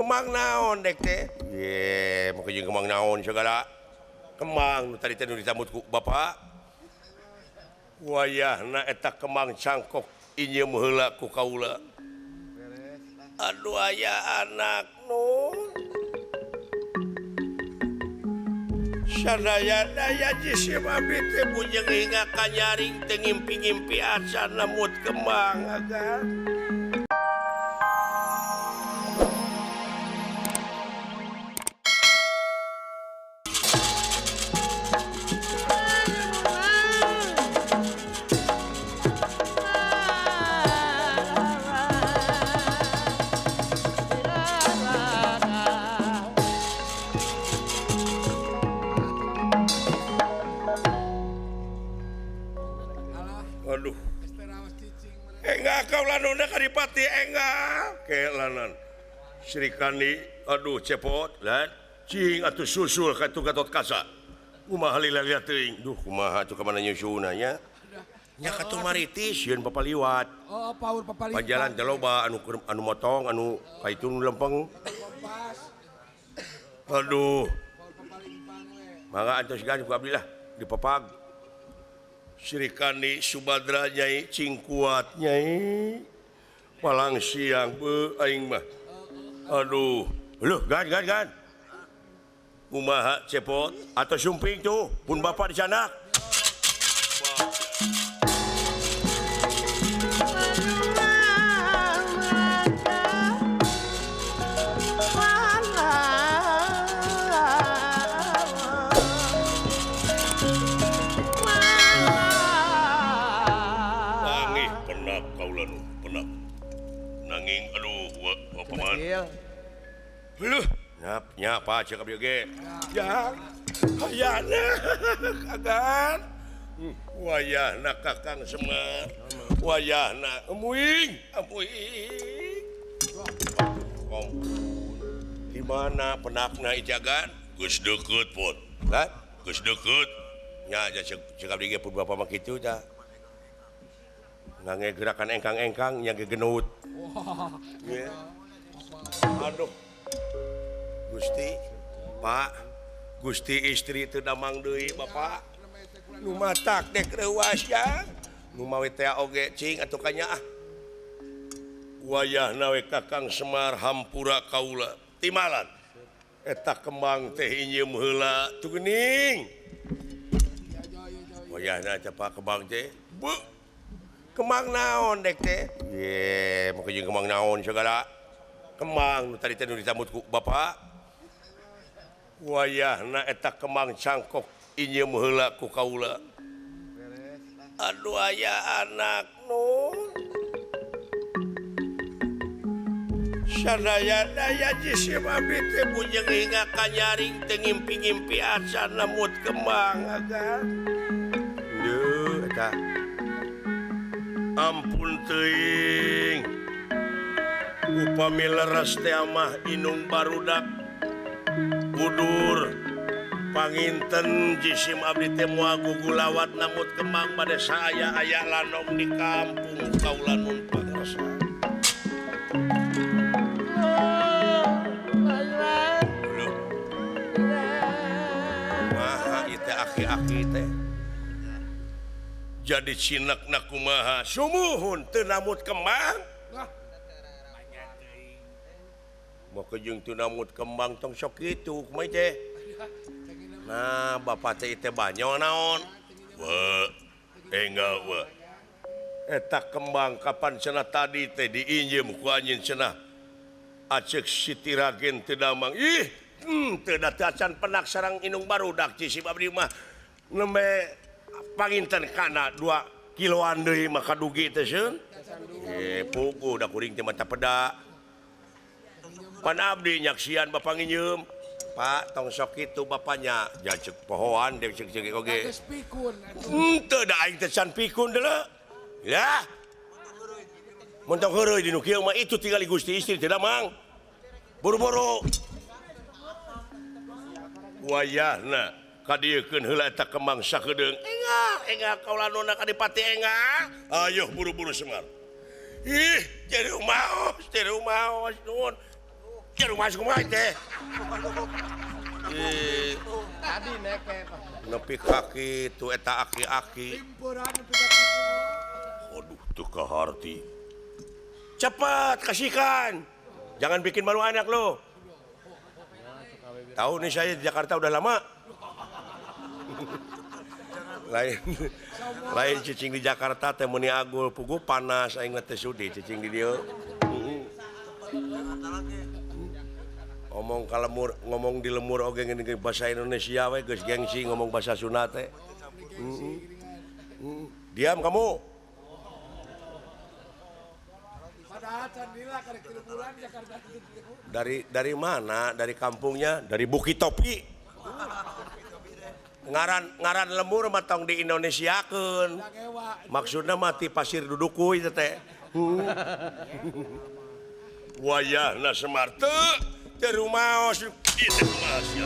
Kemang naon dek teh? Ye, make jeung kemang naon segala. Kemang nu tadi teh nu ditambut ku bapak. Wayahna eta kemang cangkok inyeum heula ku kaula. Aduh aya anak nu. Sadaya-daya jisim abdi teh bujeng hingga kanyaring teu ngimpi-ngimpi acan lemut kembang agan. Aduh. Enggak kaula nunda kadipati enggak. Kelanan. Sri Kandi aduh cepot lan cing atuh susul ka tu Gatot Kaca. Kumaha lila-lila teuing. Duh kumaha atuh ka mana nyusulna nya. Nya ka tu mariti sieun papaliwat. Oh paur papaliwat. Pajalan teh loba anu anu motong anu ka itu nu lempeng. Aduh. Mangga antos gan ku abdi lah dipapag. Sri Kandi Subadra nyai cing kuat nyai palang siang be aing mah aduh loh gan gan gan kumaha cepot atau sumping tuh pun bapak di sana. Nya apa cek abdi oge? Ya. Hayana kagan. Wayahna Kakang Semar. Wayahna emuing, emuing. Ampun. Di mana penakna ijagan? Geus deukeut pot. Lah, geus deukeut. Nya aja cek abdi ge pun bapa mah kitu tah. Ngange gerakan engkang-engkang nya gegenut. Aduh. Gusti, Pak, Gusti istri teu damang deui Bapak. Nu matak dek reuas ya. Nu mawe teh oge cing atuh kanya ah. Wayahna we Kakang Semar hampura kaula timalan. Eta kembang teh inyeum heula tuh geuning. Wayahna teh Pak kembang teh. Bu. Kembang naon dek teh? Ye, make jeung kembang naon segala. Kembang nu tadi teh nu ditambut ku bapak. Wayahna eta kembang cangkok inyeum heula ku kaula. Aduh aya anak nu. Sadaya-daya jisim abdi teh bujeng hingga kanyaring teu ngimpi-ngimpi acan lemut kembang agan. Duh eta. Ampun teuing. Upami leres teh mah inung barudak kudur panginten jisim abdi teh moal gugulawat namut kembang bade saaya aya lanong di kampung kaula nun pangrasa. Loh. Maha ieu teh aki-aki teh. Jadi cinekna kumaha sumuhun teu namut kembang. Mau kejung teu namut kembang tong sok kitu kumaha teh. Nah, bapak teh teh banyo naon? We, enggak we. Eta kembang kapan cenah tadi teh diinjem ku anjeun cenah. Aceuk Siti Ragen teu damang. Ih, teu da teu acan penak sareng inung barudak jisim abdi mah nembe panginten kana 2 kiloan deui mah kadugi teh seun. Eh, puguh da kuring teh mata peda. Pan abdi nyaksian bapak nginjem. Pak tong sok kitu bapaknya jacek pohoan deuk cek cek oge. Henteu da aing teh can pikun deuleu. Ya. Mun tong heureuy di nu kieu mah itu tingali Gusti istri teh damang. Buru-buru. Wayahna kadieukeun heula eta kembang sakedeung. Engah, engah kaula nona kadipati engah. Ayo buru-buru Semar. Ih, jadi maos nuhun. Kieu rumaos kumaha teh? Tadi neke nepi ka kitu eta aki-aki. Aduh teu kaharti. Cepat kasihkan. Jangan bikin malu anak lo. Tahu nih saya di Jakarta udah lama. Lain lain cicing di Jakarta teh meuni agul puguh panas aing teh sudi cicing di dieu. Ngomong ka lemur, ngomong di lemur oge geuning bahasa Indonesia we geus gengsi ngomong bahasa Sunda teh. Diam kamu. Dari mana? Dari kampungnya, dari Bukit Topi. Ngaran ngaran lemur mah tong di Indonesiakeun. Maksudna mah ti pasir dudukuy teh. Wayahna Semar teu teu rumaos ieu teh kumaha sia.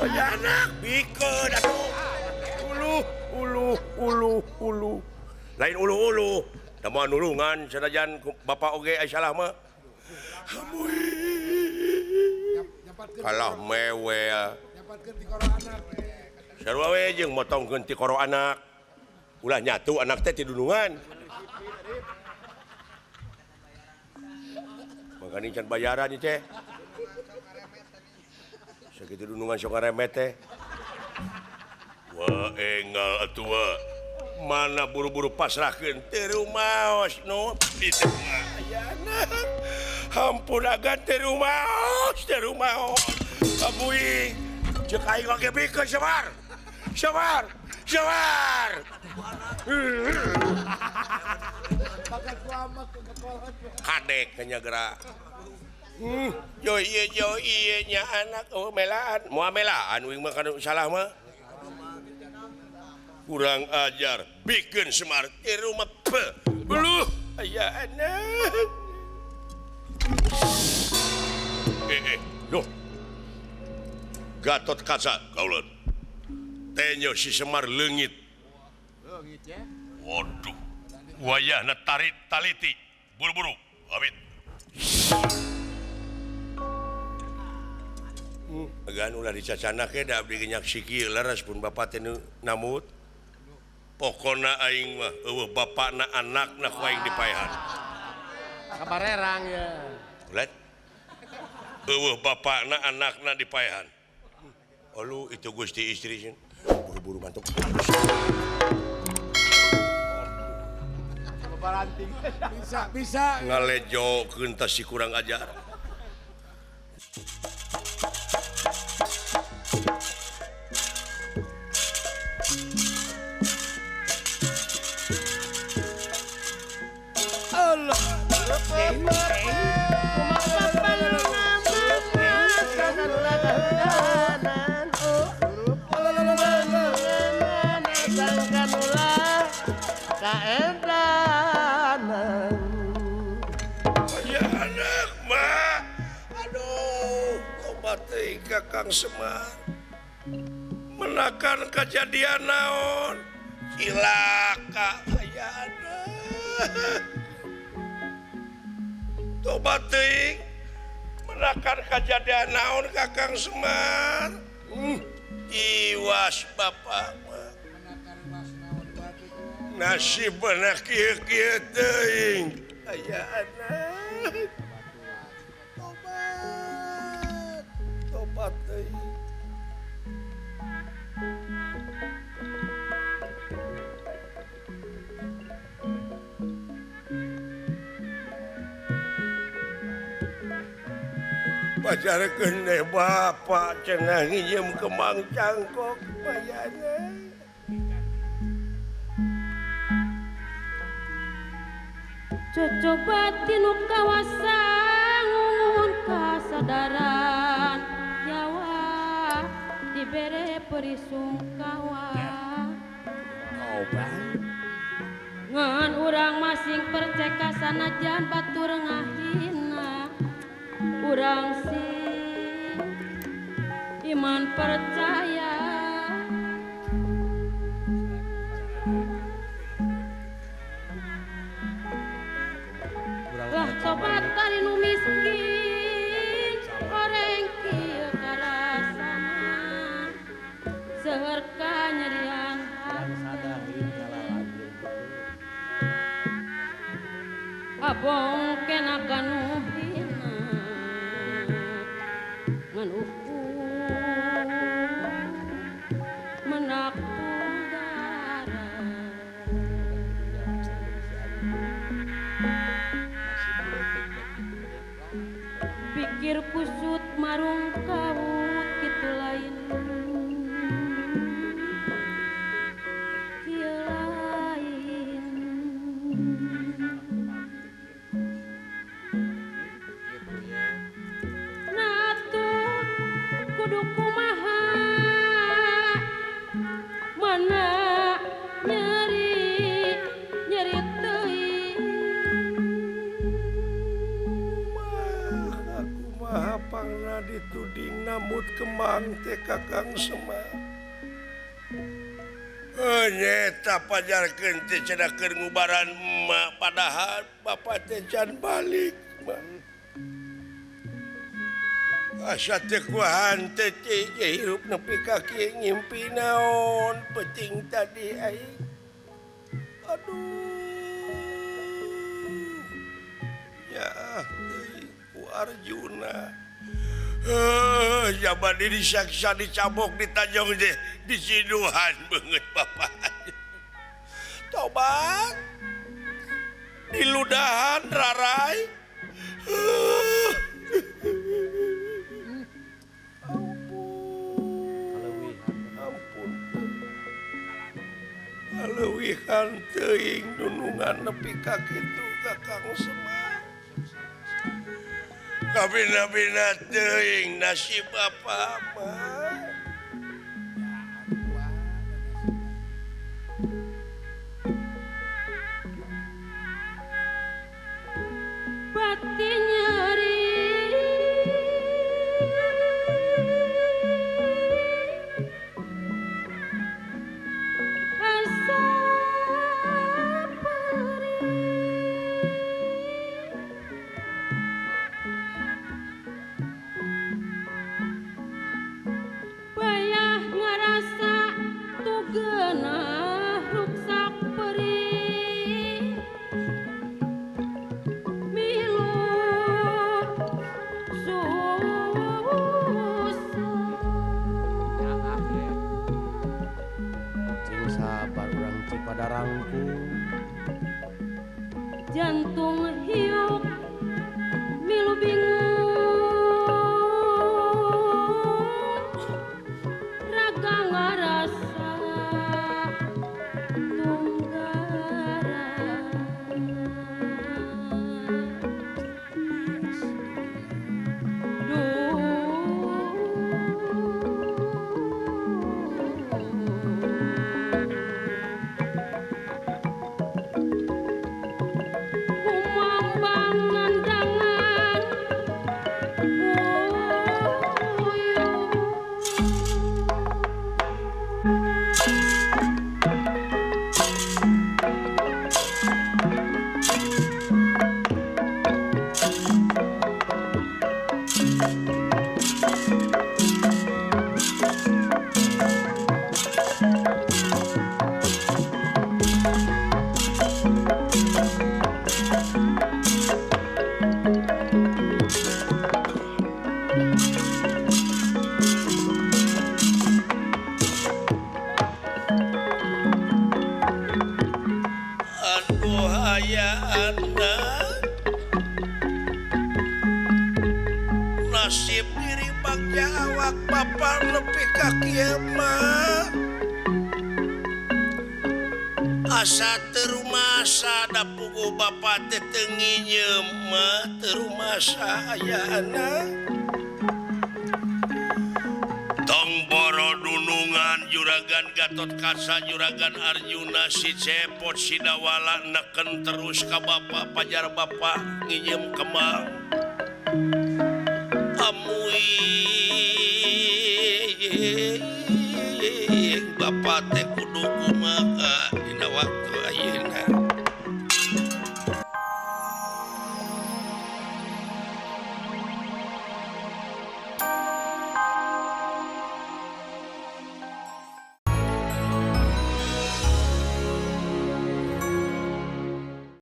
Anak bikeun atuh. Uluh uluh uluh uluh. Lain uluh-uluh. Da moal nulungan sanajan bapak oge ai salah mah. Kalah mewel. Sarua we jeung motongkeun ti koro anak. Ulah nyatu anak teh ti dunungan. Makanya can bayaran ieu teh. Sakitu dunungan sok ngaremet teh. Wah enggal atuh. Mana buru-buru pasrahkeun teu rumaos nu itu ayana. Hampura agan teu rumaos, teu rumaos. Abuing ceuk aing oge bikeun Semar. Semar, Semar. Kadek nya gerak. Yo ieu nya anak oh melaan. Moal melaan uing mah kana salah mah. Kurang ajar bikin Semar di rumah buluh aya anak. Loh. Gatot Kaca kaulon. Tenyo si Semar leungit. Leungit ya. Waduh. Wayahna tarik taliti buru-buru amit. Agan ulah dicacana ke da abdi nyaksi kieu leres pun bapak teh namut. Pokona aing mah eueuh bapakna anakna ku aing dipaehan. Kabarerang ya. Ulet. Eueuh bapakna anakna dipaehan. Olu itu Gusti istri sieun. Buru-buru mantuk. Bisa bisa. Ngalejokeun tah si kurang ajar. Anak mah, aduh, tobat teuing Kakang Semar. Menakan kejadian naon, cilaka aya anak. Tobat teuing, menakan kejadian naon Kakang Semar. Iwas bapak mah. Nasib bener kieu-kieu teuing. Aya anak. Tobat. Tobat teuing. Pacarkeun deh bapak cenah nginjem kembang cangkok mayana. Cocoba tinu kawasa ngungun kasadaran Jawa dibere perisungkawa. Ngan urang masing perceka sanajan batur ngahina. Urang sing iman percaya. Lah tobat tari nu miskin Abong kena kanu hina ngan ukur menak tunggara pikir kusut marung kawut kitu lain kieu lain Natu kudu kumaha mana nyeri nyeri teuing Kumaha pangna dituding namut kembang teh Kakang Semar. Nyeta pajarkeun teh cenah keur ngubaran emak padahal bapa teh can balik mah. Asa teh kuahan teh hirup nepi ka kieu ngimpi naon peuting tadi aing. Aduh. Ya teuing ku Arjuna. Jaman ini saksa dicabok ditajong deh disiduhan banget bapak. Tobat diludahan rarai. Ampun, ampun. Kaleuwihan teuing dunungan nepi ka kitu Kakang Semar. Kabina-bina teuing nasib apa mah. Bati nyeri asa perih bayah ngarasa tugeunah ruksak perih milu susah Cing sabar urang Cipadarangkung. Jantung hiuk milu bingung raga ngarasa tunggara Kumambang nandangan uyuh Aduh aya anak nasib diri bagja awak bapa nepi ka kieu mah. Asa teu rumasa da puguh bapa teh teu nginyeum mah teu rumasa aya anak. Tong boro dunungan juragan Gatot Kaca juragan Arjuna si Cepot si Dawala neken terus ka bapa pajar bapa nginyeum kembang. Amuing bapa teh